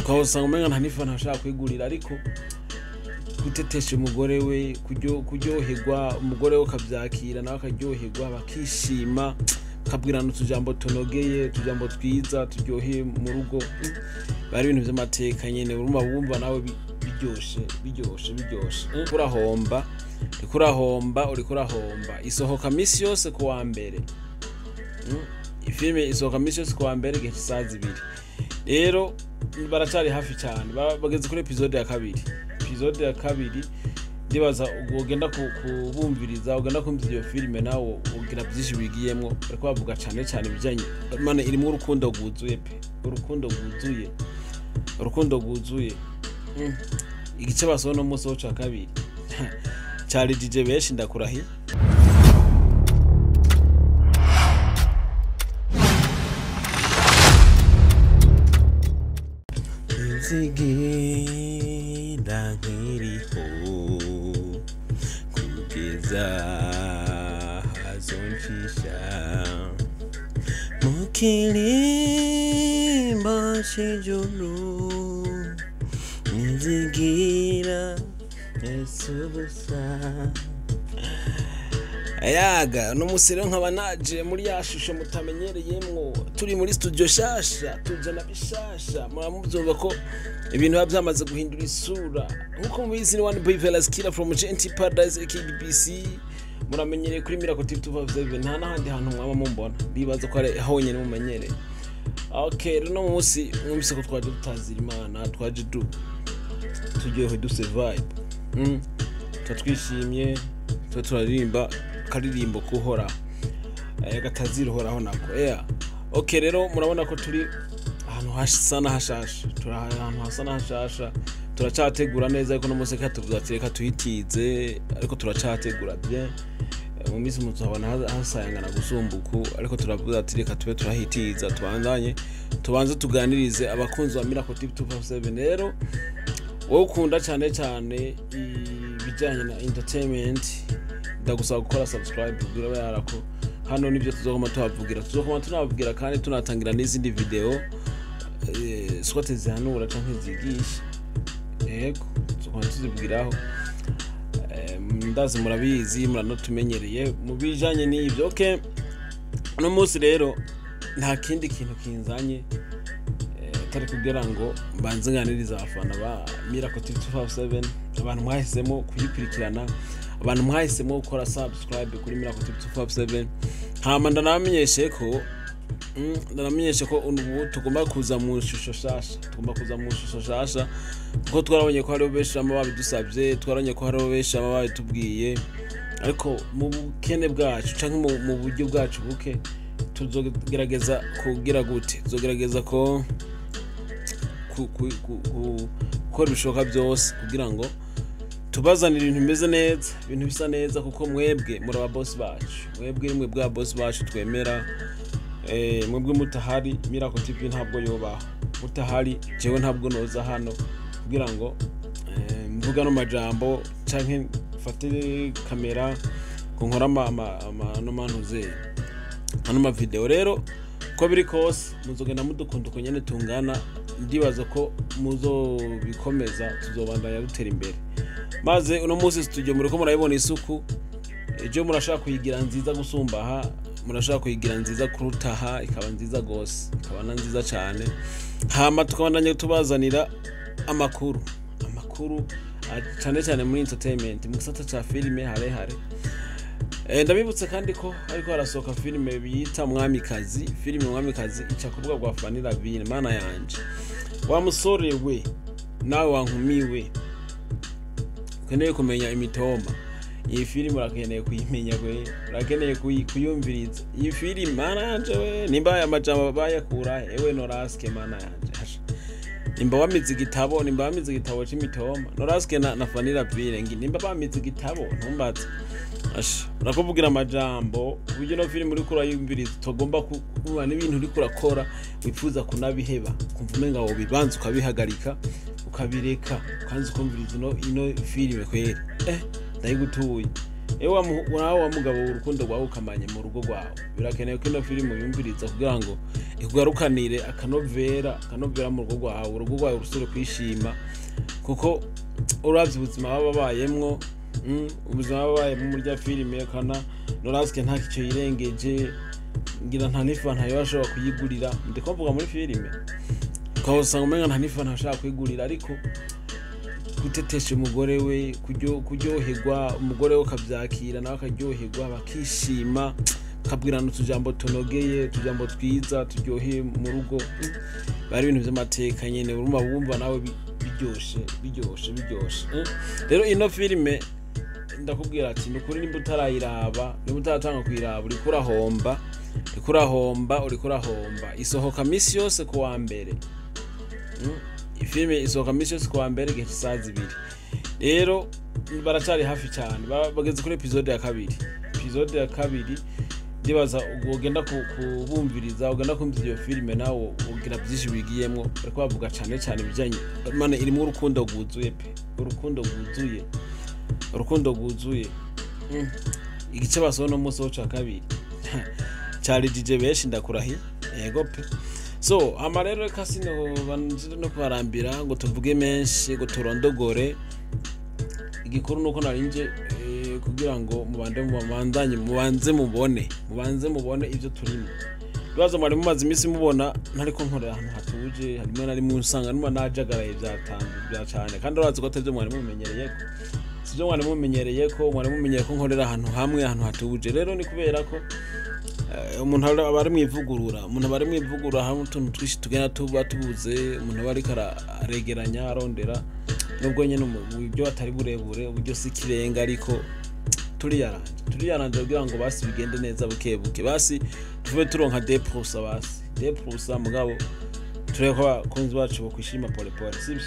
Ukabasanga umenga nta n'ifa ntashaka kwigurira, ariko gutetesha umugore we, kuryoherwa umugore we ukabyakira nawe akaryoherwa, bakishima, bakabwirana utujambo tunogeye, utujambo twiza turyoheye mu rugo. Bari ibintu by'amateka nyene, urumva wumva nawe biryoshe biryoshe biryoshe. Urahomba, uriko urahomba, uriko urahomba. Isohoka misi yose ku wa mbere. Ifilime isohoka misi yose ku wa mbere igihe cy'isaha 2. Rero baracari hafi cyane, bageze kuri episode ya kabiri. Episode ya kabiri ndibaza ugenda kubumviriza, ugenda kumviriza iyo filime nawe ugira byinshi wigiyemwo. Bariko bavuga cane cane ibijanye, Imana irimwo urukundo rwuzuye pe, urukundo rwuzuye, urukundo rwuzuye. Igice basohoye uno munsi wo ca kabiri carijije benshi, ndakurahiye. Nzigenda nkiriho kugeza hazoncisha mu kirimba c'ijuru, nzigira Yesu gusa. Ayaga no musi rero nkaba naje muri ya shusho mutamenyereyemwo, turi muri studio shasha, tuje na bishasha. Muramuvyumva ko ibintu biba vyamaze guhindura isura. Nkuko mubizi ni One Boy Velas Killer from GNT Paradise aka BBC. Muramenyereye kuri Miracle TV 257, nta n'ahandi hantu mwaba mumbona, ndibaza ko ari honyene mumenyereye. Okay, rero no munsi mwumvise ko twaje dutazira Imana, twaje turyohewe duse vibe. Tuba twishimye, tuba turaririmba akaririmbo kuhoraho, gatazira uhoraho nako. Yeah. Okay, rero murabona ko turi ahantu hasa n'ahashasha, turi ahantu hasa n'ahashasha, turacategura neza, ariko no munsi reka tuvuga ati reka tuhitize, ariko turacategura bien. Mu minsi muzabona hasayangana gusumba uku, ariko turavuga ati reka tube turahitiza, tubandanye, tubanze tuganirize abakunzi ba Miracle TV 257. Rero wowe ukunda cyane cyane ibijyanye na entertainment, ndagusaba gukora subscribe kugira ube yarako hano nibyo tuzoguma tuhavugira, tuzoguma tunavugira kandi tunatangira n'izindi video, soit zihanura canke zigisha. Yego, tuzoguma tuzivugiraho. Ndazi murabizi, muranotumenyereye mu bijanye n'ibyo. Okay, uno munsi rero nta kindi kintu kinzanye atari kugira ngo mbanze nganirize abafana ba Miracle TV 257, abantu mwahisemo kuyikurikirana, abantu mwahisemo gukora subscribe kuri Miracle TV 257. Hama ndanamenyeshe ko ubu tugomba kuza mu shusho shasha, tugomba kuza mu shusho shasha, kuko twarabonye ko hariho benshi bama babidusavye, twarabonye ko hariho benshi bama babitubwiye, ariko mu bukene bwacu canke mu buryo bwacu buke tuzogerageza kugira gute, tuzogerageza ko gukora ibishoboka byose kugira ngo tubazanire ibintu bimeze neza, ibintu bisa neza, kuko mwebwe muri aba boss bacu, mwebwe nimwe bwa boss bacu twemera. Mwebwe mutahari Miracle TV ntabwo yobaho, mutahari jewe ntabwo noza hano kugira ngo mvuga no majambo canke mfate kamera ngo nkore no mantuze ano ma video. Rero ko biri kose muzogenda mudukunda uko nyene tungana, ndibaza ko muzobikomeza, tuzobandanya dutera imbere. Maze uno munsi studio muriko murayibona isuku, ejo murashaka kuyigira nziza gusumba aha, murashaka kuyigira nziza kurutaha, ikaba nziza gose, ikaba na nziza cyane. Hama tukabandanya tubazanira amakuru, amakuru cyane cyane muri entertainment, mu gisata ca filime harehare. Ndabibutse kandi ko ariko harasohoka filime bita Mwamikazi. Filime Mwamikazi ica ku rubuga rwa Fanny Lavine. Mana yanje, wa musore we nawe wankumiwe, ukeneye kumenya imitoma iyi filime, urakeneye kuyimenya we, urakeneye kuyumviriza iyi filime. Mana yanje we, nimba aya majambo bayakura ewe Noraske, mana yanje, hasha. Nimba wamize igitabo, nimba wamize igitabo c'imitoma Noraske na Fanny Lavine, nimba bamize igitabo ntumbaze. Asha, urakuvugira amajambo uburyo no filime uriko urayumviriza utagomba kuba n'ibintu uriko urakora wifuza kunabiheba, kumva umenga wobibanza ukabihagarika ukabireka ukanza ukumviriza ino filime kweri. Ndayigutuye. Ewe nawe wa mugabo, urukundo rwawe ukamanye mu rugo rwawe, birakenewe ko ino filime uyumviriza kugira ngo ikugarukanire akanovera mu rugo rwawe, urugo rwawe rusubire kwishima. Kuko uravye ubuzima baba babayemwo, ubuzima baba babayemwo muri rya filime, kana Noraske nta kico yirengeje, ngira nta n'ifanta yoba ashobora kuyigurira. Ndiko mvuga muri filime, ukabusanga umenga nta n'ifanta ashobora kuyigurira, ariko gutetesha umugore we, kuryoherwa umugore we akavyakira, nawe akaryoherwa, bakishima, bakabwirana utujambo tunogeye, utujambo twiza turyoheye mu rugo. Bari ibintu vy'amateka nyene, urumva wumva nawe biryoshe, biryoshe, biryoshe. Rero ino filime ndakubwira ati ni ukuri, nimba utarayiraba, nimba utaratanga kuyiraba, uriko urahomba, uriko urahomba, uriko urahomba. Isohoka misi yose ku wa mbere. Ifilime isohoka misi yose ku wa mbere igihe c'isaha 2. Rero baracari hafi cyane, bageze kuri episode ya kabiri. Episode ya kabiri, ndibaza ugenda kubumviriza, ugenda kumviriza iyo filime, nawe ugira byinshi wigiyemwo. Bariko bavuga cane cane ibijanye mane, irimwo urukundo rwuzuye pe, urukundo rwuzuye, urukundo rwuzuye. Igice basohoye no munsi wo ca kabiri carijije benshi, ndakurahiye, yego pe. So hama rero reka sino banje no kubarambira ngo tuvuge menshi, ngo turondogore. Igikuru nuko narinje kugira ngo mubande, mubandanye, mubanze mubone ivyo turimo. Ibibazo mwari mumaze iminsi mubona ntariko nkorera ahantu hatuje, harimo na rimwe usanga numa najagaraye bya cane, kandi urazi ko atavyo mwari mumenyereye ko sivyo mwari mumenyereye ko mwari mumenyereye ko nkorera ahantu hamwe, ahantu hatuje. Rero ni kubera ko umuntu aba ari mwivugurura, umuntu aba ari mwivugurura, hamwe utuntu twinshi tugenda tuba tubuze, umuntu aba ariko aregeranya, arondera, nubwo nyene mu buryo atari burebure, uburyo si ikirenga, ariko turiyaranje, turiyaranje kugira ngo basi bigende neza buke buke, basi tuve turonka 2%, basi 2%, mugabo turebe ko abakunzi bacu bokwishima pole pole, sibyo?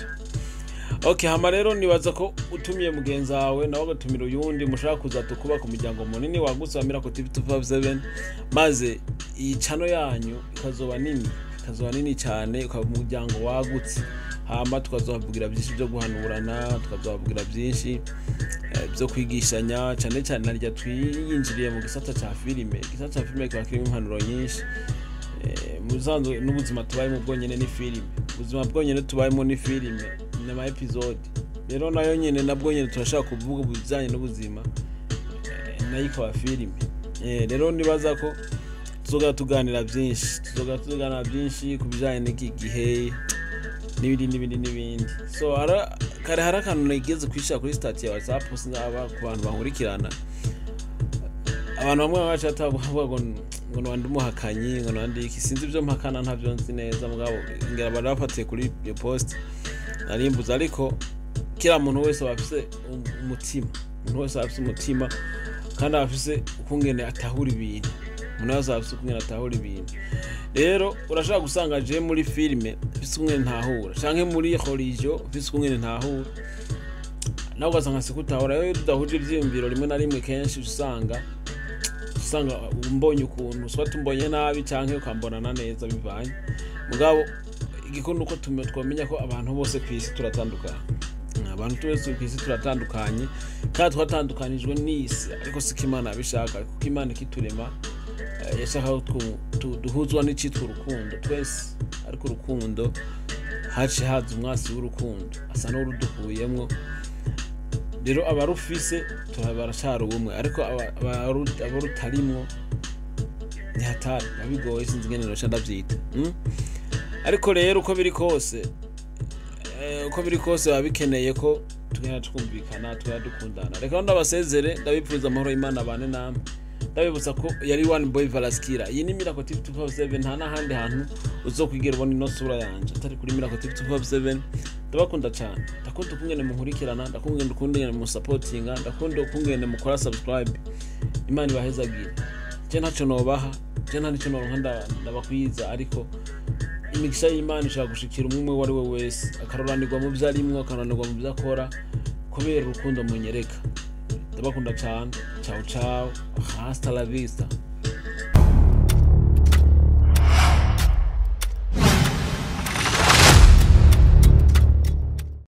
Okay, hama rero nibaza ko utumiye mugenzi wawe, nawe agatumira uyundi, mushaka kuza tukubaka umuryango munini wagutse wa Miracle TV 257, maze iyi channel yanyu ikazoba nini, ikazoba nini cyane, ukaba umuryango wagutse. Hama tukazohavugira byinshi byo guhanurana, tukazohavugira byinshi byo kwigishanya, cyane cyane narya twiyinjiriye mu gisata ca filime. Igisata ca filime kiba kirimo impanuro nyinshi. Mu bisanzwe n'ubuzima tubayemo bwonyene ni filime, ubuzima bwonyene tubayemo ni filime, ni ama episode. Rero nayo nyene, nabwo nyene turashaka kuvuga ibijanye n'ubuzima, nayo ikaba filime. Rero nibaza ko tuzoga tuganira byinshi, tuzoga tuganira byinshi ku bijanye n'iki gihe n'ibindi n'ibindi n'ibindi. So kare hari akantu nigeze kwishira kuri status ya WhatsApp, sinaba ku bantu bankurikirana, abantu bamwe baca bavuga ngo nwandi umuhakanyi, ngo nwandi iki, sinzi ibyo mpakana, ntabyo nzi neza, mugabo ngira bari bafatiye kuri iyo post narimbuza. Ariko kila muntu wese aba afise umutima, umuntu wese aba afise umutima, kandi aba afise ukungene atahura ibintu. Umuntu wese aba afise ukungene atahura ibintu. Rero urashobora gusanga je muri filime mfise ukungene ntahura, canke muri religion mfise ukungene ntahura, nawe ugasanga sikutahura. Rero iyo tudahuje ivyiyumviro, rimwe na rimwe kenshi usanga umbonye ukuntu, soit umbonye nabi canke ukambonana neza, bivanye. Mugabo igikuru nuko twamenya ko abantu bose ku isi turatandukanye, abantu twese ku isi turatandukanye, kandi twatandukanijwe n'isi, ariko siko Imana yabishaka, kuko Imana ikiturema yashaka ko duhuzwa n'icitwa urukundo twese. Ariko urukundo haciye haza umwasi w'urukundo, asa n'urudukuyemwo. Rero abarufise baracari ubumwe, ariko abarutarimwo ni hatari, biba bigoye, sinzi ingene noca ndavyita. Ariko rero uko biri kose, uko biri kose biba bikeneye ko tugenda twumvikana, tugenda dukundana. Reka ndabasezere, ndabipfuriza amahoro y'Imana abane namwe, ndabibutsa ko yari One Boy Valaskira. Iyi ni Miracle TV 257. Nta n'ahandi hantu uzokwigera ubona ino sura yanje atari kuri Miracle TV 257. Ndabakunda cyane, ndakunda ukungene munkurikirana, ndakunda ukungene musapotinga, ndakunda ukungene mukora subscribe. Imana ibahezagire. Je ntacyo nobaha, je nta nicyo noronka ndabakwiza, ariko imigisha y'Imana ishobora gushikira umwe uwo ari we wese, akaroranirwa mu byo arimwo, akaroranirwa mu byo akora, kubera urukundo munyereka. Ndabakunda cyane. Ciao ciao, hasta la vista.